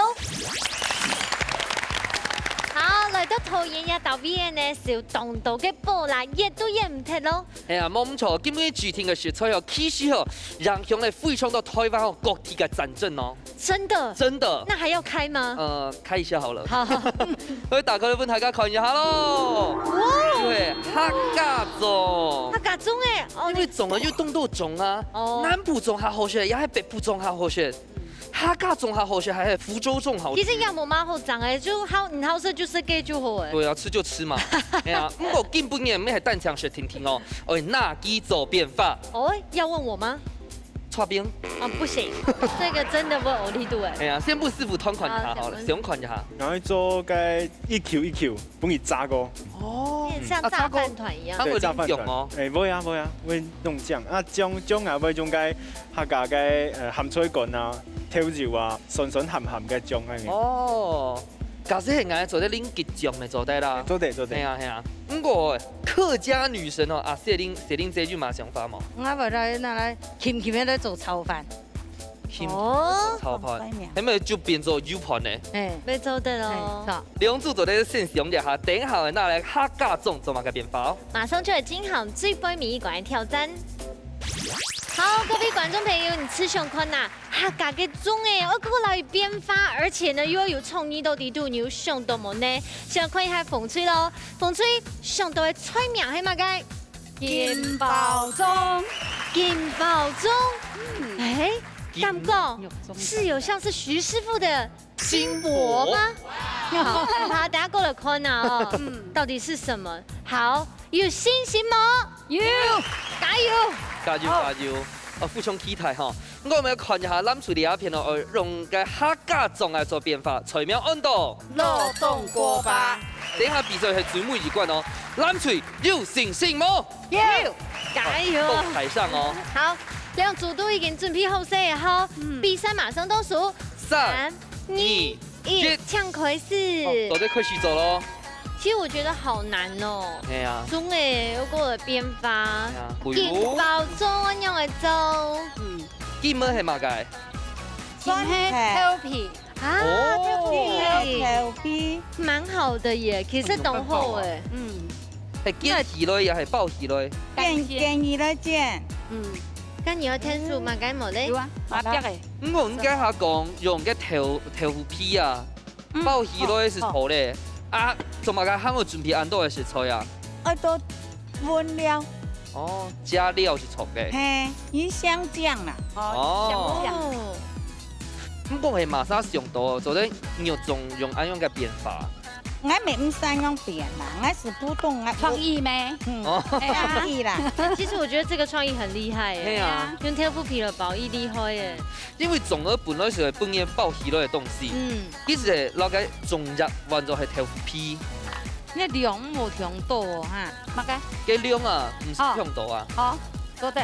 好，來到桃園這搭位呢，就當多个寶啦，噎都噎毋忒咯。 係啊，無毋著，今晡日指定个食材哦，其實哦，影響了非常多臺灣哦各地个戰爭哦。真的？真的。那還要開嗎？呃，開一下好了。好。𠊎打開來分大家看一下咯。哇！對，客家粽。客家粽欸，哦，因為粽啊，有當多種啊，哦。南部粽較好食，也係北部粽較好食。 客家粽較好食，還係福州粽好食？其實也無麼好講欸，就好，你好食就食該就好欸。對啊，吃就吃嘛。哎呀，毋過今晡日乜係單淨食定定哦，愛拿去做變化。哦，要問我嗎？搓冰。啊，不行，這個真的不夠有力度欸。哎呀，先分師傅同看一下好了，好，先分。先看一下。然後做該一球一球，分佢炸過。哦。有點像炸飯糰一樣。啊，炸過。對，炸飯糰。它會冷凍哦。哎，會啊，會啊，會冷凍。啊，醬，醬啊，會用該 客家个，呃，鹹菜乾啊、豆油啊，酸酸鹹鹹个醬恁樣。哦，假使係𠊎做得淋桔醬乜做得啦。做得，做得。係啊，係啊。毋過客家女神哦，啊，雪玲，雪玲姐有麼想法無？𠊎會來拿來輕輕个來做炒飯。輕輕个做炒飯，哦。係毋係就變做油飯呢？係。乜做得哦。係，著。兩組做得先想一下，等一下拿來客家粽做麼个變化哦。馬上就來進行最尾一關个挑戰。 好，各位觀眾朋友，你試想看吶，客家个粽欸，愛過來變化，而且呢又愛有創意到底肚，你有想到無呢？先來看一下紅隊咯，紅隊想到个菜名係麼个？金包粽。金包粽，嗯。欸，金，感覺，肉粽。是有像是徐師傅的 金箔嗎？好，好，大家過來看啊，哦，嗯。到底是什麼？好，有信心嗎？有。加油！加油，好。加油！啊，非常期待哈。毋過𠊎等來看一下藍隊這片哦，呃，用个客家粽來做變化，菜名安到？老凍鍋巴。等一下比賽係最尾一關哦，藍隊有信心無？有。加油！到台上哦。好，兩組都已經準備好勢了哈，嗯。比賽馬上倒數。三、三、二、二、一，一。請開始。哦，大家開始做咯。其實我覺得好難哦。係啊。粽欸，又過了變化。係啊，比如。金包粽，仰般來做？嗯。金个係麼个？金个豆皮。啊，哦。豆皮。豆皮。蠻好的耶，其實當好欸。嗯。係捲起來也係包起來？捲，捲起來捲。嗯。該你愛添手麼个無咧？有啊，麻雀欸。毋過人家下講用个豆，豆腐皮啊，嗯。包起來係好咧。哦，好。啊，做麼个還愛準備恁多个食材啊？愛多分料。哦，加料係錯个。嘿，你想講啦。哦，哦。想講。哦。毋過係麼儕想到，做得肉粽用恁樣个變化。 𠊎乜毋使用變啦，𠊎係普通，𠊎，創意咩？嗯，哦。哎呀。創意啦。其實我覺得這個創意很厲害耶。係啊。用豆腐皮來包，異厲害耶。因為粽仔本來係會分人包起來个東西，嗯。其實係摎該粽葉換做係豆腐皮。該量無忒多哦，哈。麼个？該量啊，毋係哦。忒多啊。好，做得。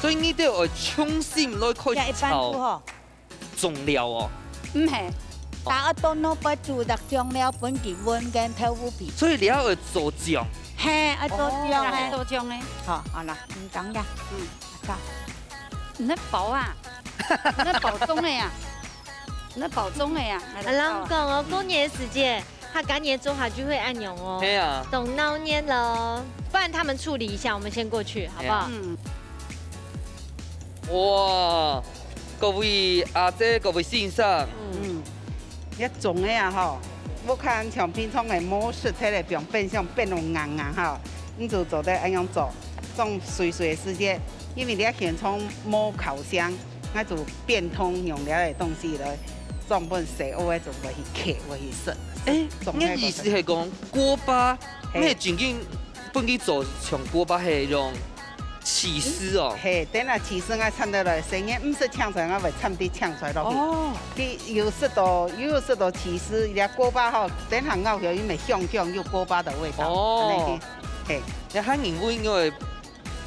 所以你兜愛重新來開始炒。這一般都吼。醬料哦。毋係，哦。打一多弄不煮的醬料，分佢搵跟豆腐皮。所以你愛做醬。嘿，愛做醬哦。嘿。做醬的。好，好啦，你講呀。嗯，好。你在包啊？你在包粽的呀？你在包粽的呀？阿郎講哦，過年个時節， 客家人做下就會恁樣哦。係啊。當鬧熱咯。不然他們處理一下，我們先過去，好不好？係啊。嗯。哇，各位阿姐，各位先生。嗯。嗯。這種个啊吼，𠊎看像平常个模式，出來變，變相變到硬硬吼，你就做得恁樣做，種水水个時節，因為你現場無烤箱， 𠊎就變通用這个東西來裝分細个，就會去嗑，會去食。欸，總个你个意思係講，鍋巴，嘿。你係正經分佢做像鍋巴係用起司哦？嘿，等下起司𠊎摻落來，細人毋識青菜，𠊎會摻滴青菜落去。哦。佢有食到，有食到起司，這鍋巴吼，等下咬起來有點香香，有鍋巴的味道。哦。恁樣去，嘿。這還因為因為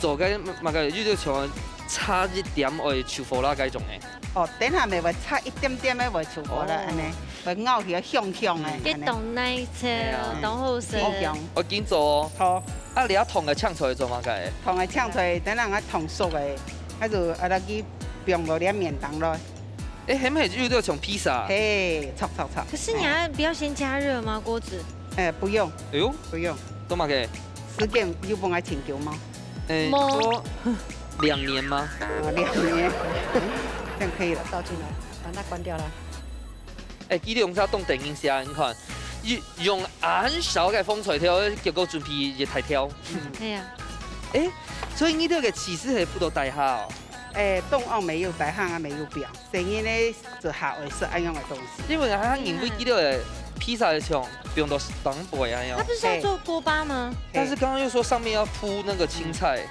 做个麼个，有兜像差一點愛臭火辣該種个。哦，等下乜會差一點點个會臭火辣，哦。恁呢，會咬起來香香个，嗯。恁呢。該當nice，係啊。當好食。好香。我緊做哦。好。啊，你愛燙个青菜做麼个？燙个青菜，等下𠊎燙熟个，𠊎就愛落去放落這面當咯。欸，係毋係有兜像披薩？嘿，著著著。可是你還不要先加熱嗎，鍋子？欸，不用。哎喲。不用。做麼个？時間有分𠊎請求嗎？ 欸，無。說兩年嗎？哦，兩年，這樣可以了。倒進來，把它關掉了。欸，佢兩隻當得人惜，你看，用，用恁少个紅菜頭，結果準備一大條。嗯。係啊。欸，所以你這个起司係鋪到底下哦？欸，當然沒有底下啊，沒有表，所以呢，就下會食恁樣个東西。因為佢認為佢這个披薩个像放到上背恁樣。它不是要做鍋巴嗎？嘿。但是剛剛又說上面要鋪那個青菜。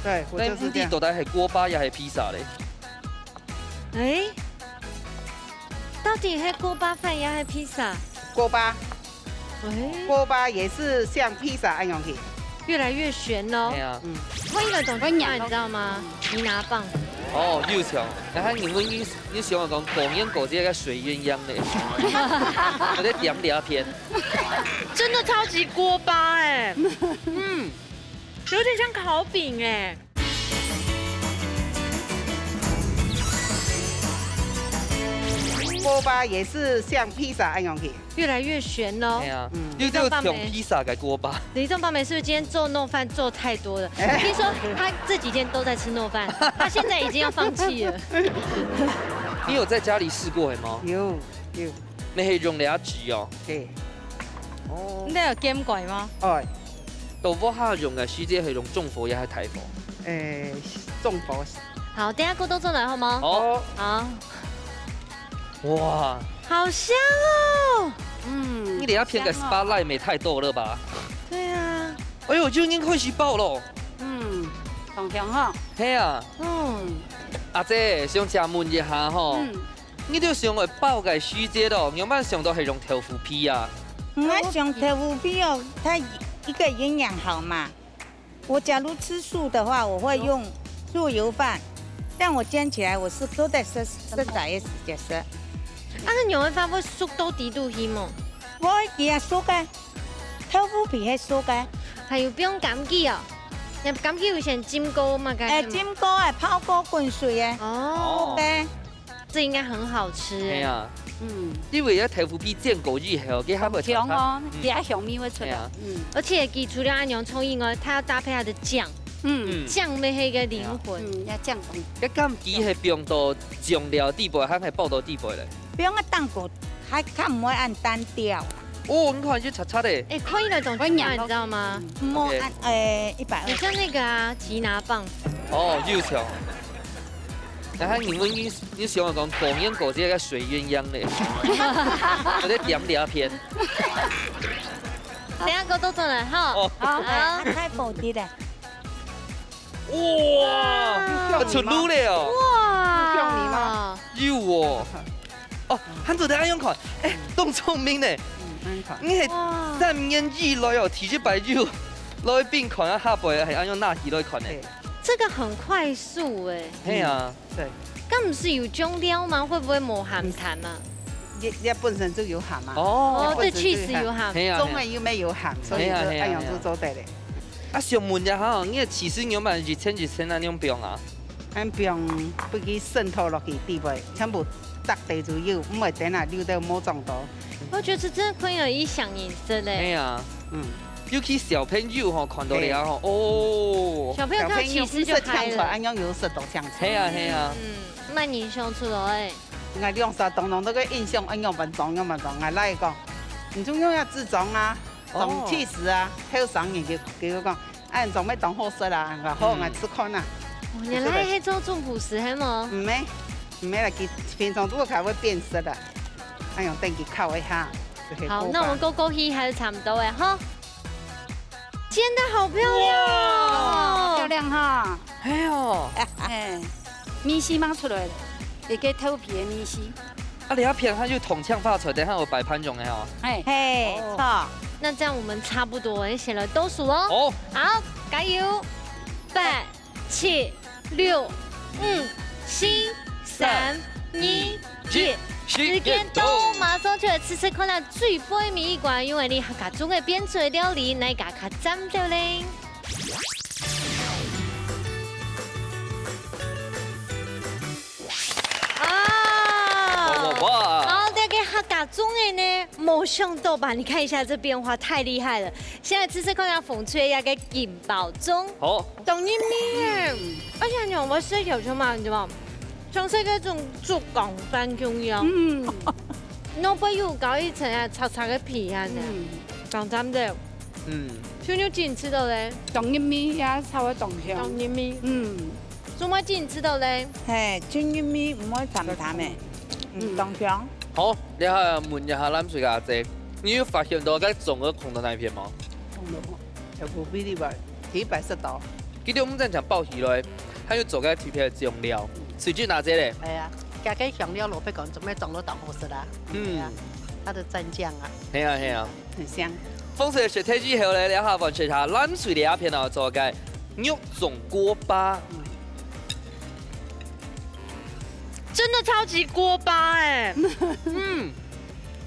對，我就是這樣。該你到底係鍋巴也係披薩咧？欸，到底係鍋巴飯也係披薩？鍋巴。欸。鍋巴也是像披薩恁樣去。越來越懸哦。對啊。嗯。我有一種，你知道嗎？吉拿棒。哦，又像。然後你問你，你想要講過年過節个水鴛鴦咧，我在點這片。真的超級鍋巴欸。嗯。 有點像烤餅欸。鍋巴也是像披薩恁樣去。越來越懸囉。對啊，嗯。又就像披薩个鍋巴。李正芳梅是不是今天做糯飯做太多了？聽說他這幾天都在吃糯飯，他現在已經要放棄了。你有在家裡試過嗎？有，有。 你係用這煮哦？係。哦。你有見過嗎？哦。到屋下用个時節係用中火也係大火？欸，中火。好，等一下鍋都做來好嗎？好。好。哇。好香哦。嗯，你等一下片个香哦。Spotlight也太多了吧？對啊。哎喲，就已經開始爆了。嗯，當香哈。係啊。嗯。阿姐，想請問一下吼，嗯。 你就想愛包个時節咯，仰般想到係用豆腐皮啊？嗯，𠊎想豆腐皮哦，它一個營養好嘛。我假如吃素的話，我會用豬油飯，但我煎起來，我是都在食，食在一起就食。啊，該牛肉飯會熟到底肚去無？會，佢也熟个，豆腐皮係熟个。還有放枸杞哦，該枸杞有先浸過嘛？哎，浸過哎，泡過滾水哎。哦。OK。 這應該很好吃欸。係啊。嗯。因為這豆腐皮煎過以後，佢還會香哦，嗯。這香味會出來。係啊。嗯。而且佢除了恁樣蔥以外，它要搭配它的醬。嗯。嗯。醬乜係一個靈魂。嗯，要醬紅。該枸杞係放到醬料底背，還係包到底背咧？放个蛋糕，還較毋會恁單調。哦，你看就赤赤的。欸，看起來當奇怪，你知道嗎？嗯。莫按，OK。欸，一百二。很像那個啊，吉拿棒。哦，又像。 然後你問你，你想要講過年過節个水鴛鴦咧，我在點這片。等一下，給我做出來哈。哦。好，好。哎，太寶貴了。哇！哇！出爐了哦。哇！有香味嗎？有哦。哦，還做得恁樣看，哎，當聰明呢。嗯，恁樣看。你係哇。三年以來哦，第一擺有來賓看啊，下擺係恁樣拿起來看呢。對。這個很快速哎。係啊。嗯，對。該毋係有醬料嗎？會不會無鹹淡啊？你，你本身就有鹹啊。哦。哦，對，你本身就有鹹。cheese有鹹。係啊，係啊。中文又沒有鹹，所以就係啊，係啊，恁樣就做得了。係啊。啊，想問一下哦，你个起司牛肉一層一層恁樣放啊？ 恁放，分佢滲透落去底背，全部搭底就有，毋會等下流到無裝到。我覺得這真的很有異想飲食嘞。係啊，嗯。尤其小朋友吼，看到了吼，哦。小朋友看到起司就嗨了。小朋友毋識嚐出來，恁樣有食到嚐出來。係啊，係啊。嗯，慢慢想出來。𠊎兩儕當中，該個印象，哎，仰般裝，仰般裝。𠊎倈仔講，你就用這紙張啊，裝哦。起司啊，後生人就，佢就講， 哎，做乜當好食啊？𠊎講好，嗯。𠊎試看啊。哦，原來係做中葡式係無？毋係，毋係啦，佢平常都較會變色啦。哎喲，等佢烤一下，就係好，好吧。那我們過過去還是差不多哎，哈。煎得好漂亮哦。哇，漂亮哈。係哦。哎，米絲嘛出來了，一個豆皮个米絲。 啊，你愛片下就銅牆發出來，等下有擺盤用个哦。哎，嘿，哦。著。那這樣我們差不多，一起來倒數囉。好。好，加油！八、七、六、五、四、三、二、一，時間到，馬上就來試試看啊，最尾一關，因為你客家粽个變出个料理，哪一家較讚咧？ 啊！哇，哇，哇。好，這個客家粽个呢，無想到吧？你看一下這變化，太厲害了。現在試試看它紅脆个金寶粽。好。當入味耶，而且你有沒有吃小熊嘛？你知道嗎？像是那種竹筒飯共樣。嗯。外背有包一層啊，脆脆个皮啊，嗯。當讚个。嗯。像你有緊吃到嘞？當入味呀，炒个當香。當入味。嗯。 做麼个緊食到咧？嘿，真入味，毋會淡淡个。嗯，嗯。當香。好，這下問一下藍水个阿姐，你有發現到該粽仔空到哪一片無？空到，有無比例吧？第一擺食到。佢兜毋單淨包起來，還有做該特別个醬料。嗯。水晶阿姐咧？哎呀，加个香料蘿蔔乾，做麼个粽仔當好食啊？嗯。哎呀，它的蘸醬啊。係啊，係啊。 很香。紅色个食忒以後咧，這下換食下藍水个阿片哦，做个肉粽鍋巴。嗯。真的超級鍋巴欸。嗯。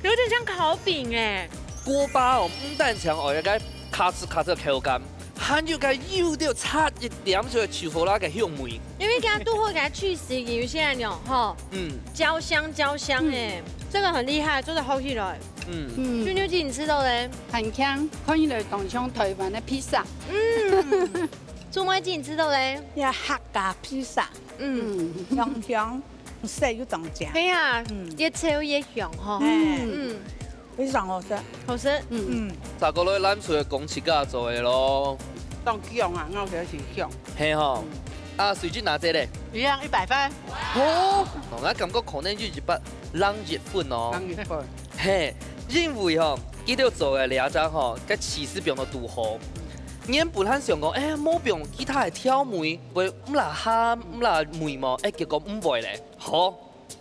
有點像烤餅欸。鍋巴哦，毋單淨哦，有該咔哧咔哧个口感，還有該有兜差一點仔个豆腐乳个香味。因為佢都好个cheese，有些人有吼，嗯。焦香焦香欸，嗯。這個很厲害，做得好起來。 嗯。嗯。就你有緊食到咧？很香，看起來當像台灣个披薩。嗯。做麼个緊食到咧？呀，客家披薩。嗯。嗯，香香，色又當靚。對啊，嗯。越切越香吼。嗯。嗯。非常好食。好食。嗯。嗯。再過來藍色个公司家做个咯。當香啊，咬起來是香。係吼。嗯。啊，水晶阿姐咧？一樣一百分。好。哦，𠊎感覺可能有一百零一分哦。零一分。 嘿，因為吼，佢兜做个這隻吼，該起司放到堵好。原本還想講，哎，無放其他个調味，會毋罅鹹，毋罅味無？哎，結果毋會咧。好，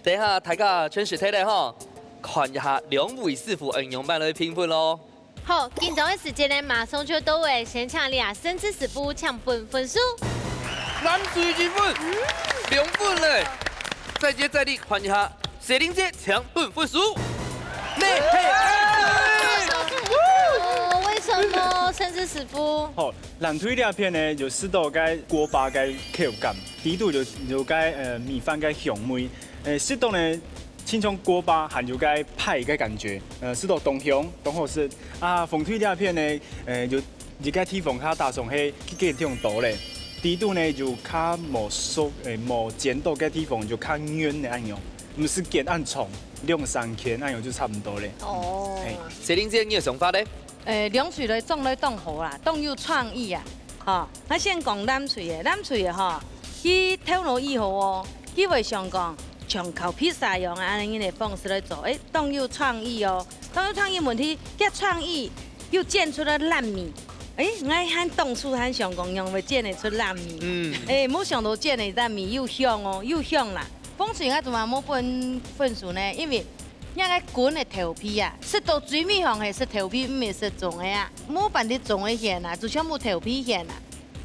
等下大家全食忒咧吼，看一下兩位師傅愛仰般來評分咯。好，緊張个時間呢，馬上就到位，先請這聖智師傅請分分數。藍隊一分，嗯。兩分咧。再接再厲，看一下 雪玲姐請分分數。你係二分。哦，為什麼？聖智師傅。好，藍隊這片呢，有食到該鍋巴个口感，底肚有，有該，呃，米飯个香味。呃，食到呢，親像鍋巴，還有該派个感覺，呃，食到當香，當好食。啊，紅隊這片呢，呃，有 一個地方較打爽係佢个地方多咧，底肚呢有較無熟，誒，無煎到个地方就較軟个恁樣，毋使煎恁長，兩三圈恁樣就差毋多咧。哦。嘿。雪玲姐，你个想法咧？誒，兩隊來種來當好啦，當有創意啊！吼，𠊎先講藍隊个，藍隊个吼，佢頭腦已好哦，佢會想講，像烤披薩樣啊，恁樣个方式來做，誒，當有創意哦，當有創意問題，佢創意 又煎出來爛米。誒，𠊎還當初還想講仰會煎得出爛米。嗯。誒，無想到煎个爛米又香哦，又香啦。風水𠊎做麼个無分分數呢？因為𠊎个根个頭皮啊，食到最尾項係食頭皮，毋係食種个啊。無辦法種个蜆啊，就全部頭皮蜆啊。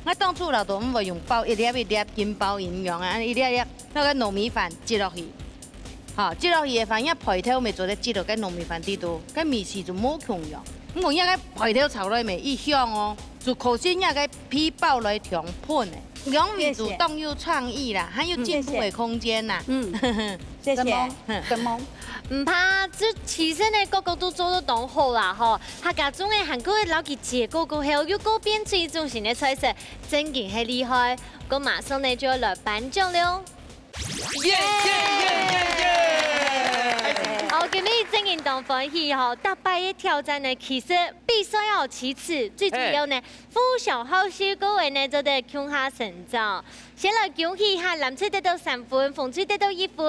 𠊎當初老豆毋會用包一粒一粒緊包營養啊，一粒一粒，拿个糯米飯擠落去。吼，擠落去个話，若配頭乜做得擠落个糯米飯底肚，个味緒就無共樣。毋過若个配頭炒來乜異香哦，就可惜若个皮包來忒粉个。 兩位就當有創意啦，還有進步的空間啦。嗯，謝謝。承蒙，承蒙。毋怕，這其實呢，各各都做得當好啦吼。客家粽个還過摎佢切過過後，又過變水煮成个菜色，正經係厲害。過馬上呢就愛來頒獎了。耶耶耶耶耶！哦，今日正經當歡喜吼，逐擺个挑戰呢，其實比賽哦，其次最主要呢， 互相好笑，各位呢做得共下成長。先來恭喜一下，藍隊得到三分，紅隊得到一分。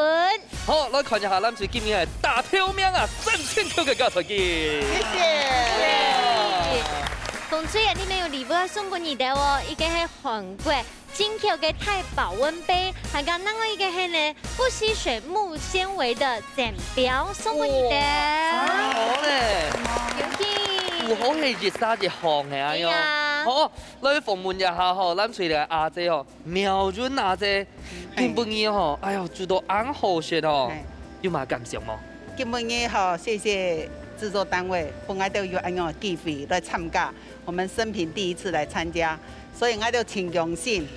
好，來看一下藍隊今日个大頭名啊，三千塊个加菜金。謝謝。紅隊啊，你們有禮物要送給你的哦，一個係韓國進口个鈦保溫杯，還有另外一個係呢，不吸水木纖維的枕標送給你的。哇，好嘞。恭喜。有好係一儕一項个啊喲。對呀。好， 來訪問一下吼，藍隊个阿姐吼，妙雲阿姐，今晡日吼，哎喲，煮到恁好食哦，有麼感想無？今晡日吼，謝謝製作單位，分𠊎兜有恁樣个機會來參加，我們生平第一次來參加，所以𠊎兜盡用心。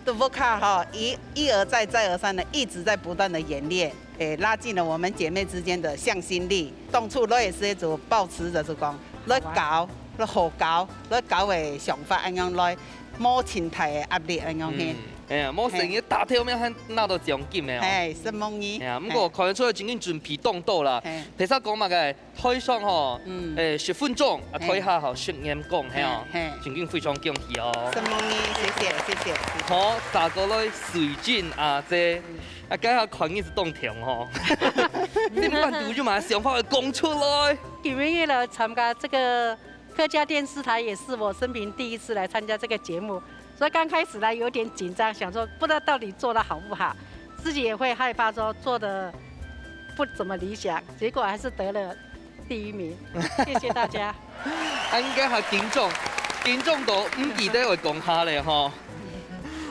在屋下吼，一一而再、再而三的一直在不斷的演練。 誒，拉近了我們姐妹之間的向心力。當初來个時就抱持著就講，來搞，來好搞，來搞个想法恁樣來，無盡大个壓力恁樣去。嗯，哎呀，無成日大頭面還拿到獎金个哦。嘿，承蒙你。哎呀，毋過看得出來真經準備當多啦。嘿。譬如講麼个，台上吼，嗯。誒，十分鐘，啊，嘿。台下吼，十年功，嘿哦，嘿，嘿。真經非常恭喜哦。承蒙你，謝謝，謝謝，謝謝。好，再過來水晶阿姐。 啊，該下看你係當甜吼。你毋敢有麼个想法會講出來？今天來參加這個客家電視台，也是我生平第一次來參加這個節目，所以剛開始呢有點緊張，想說不知道到底做得好不好，自己也會害怕說做得不怎麼理想，結果還是得了第一名。謝謝大家。啊，應該還緊張，緊張到毋記得會講下咧吼。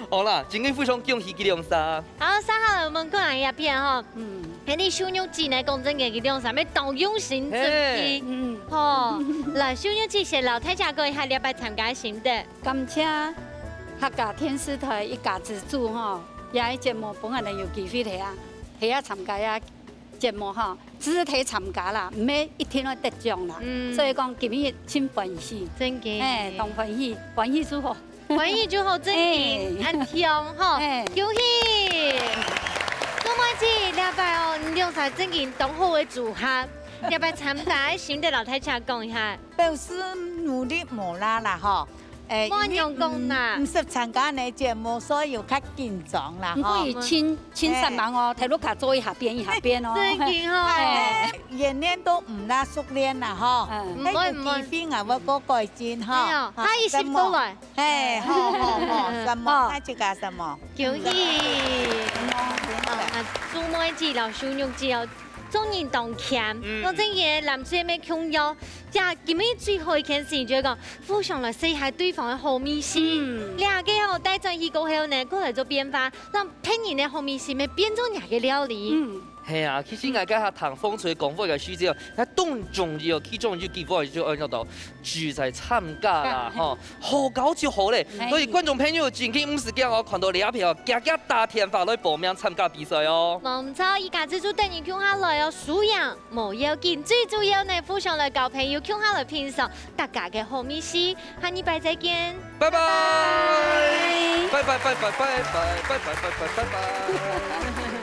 好啦，真經非常恭喜佢兩儕。 好，接下來𠊎等過來這片吼，嗯。係你秀玉姊呢，講真个，佢兩儕乜當用心準備。嘿。嗯。吼，來，秀玉姊先摎大家講一下這擺參加个心得。感謝客家電視台一家之煮吼，這個節目分𠊎等有機會係啊，係啊參加這節目吼，只係參加啦，毋係一定會得獎啦。嗯。所以講今日真歡喜。真个。嘿，當歡喜，歡喜就好。 歡喜就好，正經，哎。恁香吼，哎。恭喜！鍾妹姊，這擺哦，你兩儕正經當好个組合，這擺參加个心得摎大家講一下。表示努力無罅啦吼。哎，無恁樣講啦。因為，嗯，毋識參加你節目，所以有較緊張啦吼。毋過佢盡，盡煞猛哦，哎。頭路卡做一下變一下變哦。正經吼。哎，演練都毋罅熟練啦吼。嗯。還有機會啊，𠊎過改進吼。哎喲，好，他一直過來。承蒙。 嘿，好，好，好，承蒙，哦。大家承蒙。恭喜！承蒙，承蒙。啊，鍾妹姊摎秀玉姊哦，做人當謙，嗯。講真个，藍隊乜共樣，這今日最好一件事情就係講，互相來試一下對方个好味緒。嗯。這個哦，帶轉去過後呢，過來做變化，讓別人个好味緒乜變做若个料理。嗯。 係啊，其實𠊎該下聽紅隊講話个時節，𠊎當中意哦，其中一句話就愛用到，志在參加啦，吼，好搞就好咧。哎。所以觀眾朋友，真經毋使驚哦，看到這片哦，遽遽打電話來報名參加比賽哦。無錯，一家之煮等你共下來哦，輸贏無要緊，最主要呢，互相來交朋友，共下來品嚐大家个好味緒。下禮拜再見。拜拜。拜拜。拜拜，拜拜，拜拜，拜拜，拜拜，拜拜。